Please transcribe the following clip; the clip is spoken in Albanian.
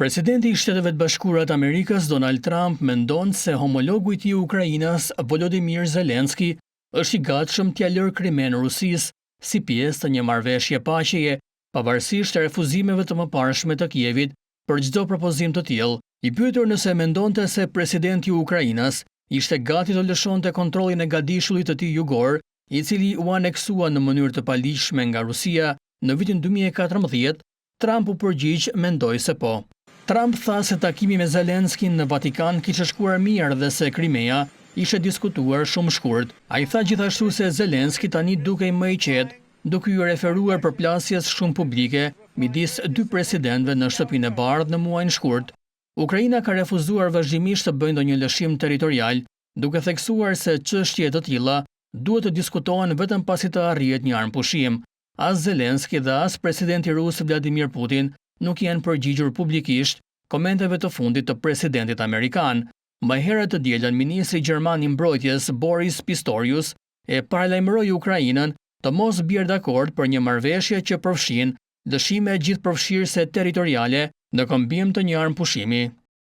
Presidenti i Shteteve të Bashkuara të Amerikës, Donald Trump, mendon se homologu i tij ukrainas, Volodymyr Zelensky, është i gatshëm t'ia lërë Krimenë Rusisë si pjesë të një marrëveshje paqeje, pavarësisht refuzimeve të mëparshme të Kievit për çdo propozim të tillë. I pyetur nëse mendonte se presidenti ukrainas ishte gati të lëshonte kontrollin e gadishullit të tij jugor, i cili u aneksua në mënyrë të paligjshme nga Rusia në vitin 2014, Trump u përgjigj mendoj se po. Trump tha se takimi me Zelenskyn në Vatikan kishte shkuar mirë dhe se Krimea ishte diskutuar shumë shkurt. Ai tha gjithashtu se Zelensky tani dukej më i qetë, duke iu referuar përplasjes shumë publike midis dy presidentëve në Shtëpinë e Bardhë në muajin shkurt. Ukraina ka refuzuar vazhdimisht të bëjë ndonjë lëshim territorial, duke theksuar se çështje të tilla duhet të diskutohen vetëm pasi të arrihet një armëpushim. As Zelensky dhe as presidenti rus Vladimir Putin nuk janë përgjigjur publikisht komenteve të fundit të presidentit amerikan. Më herët të dielën, ministri gjerman i mbrojtjes Boris Pistorius e paralajmëroi Ukrainën të mos bjerë dakord për një marrëveshje që përfshin lëshime gjithëpërfshirëse territoriale në këmbim të një armëpushimi.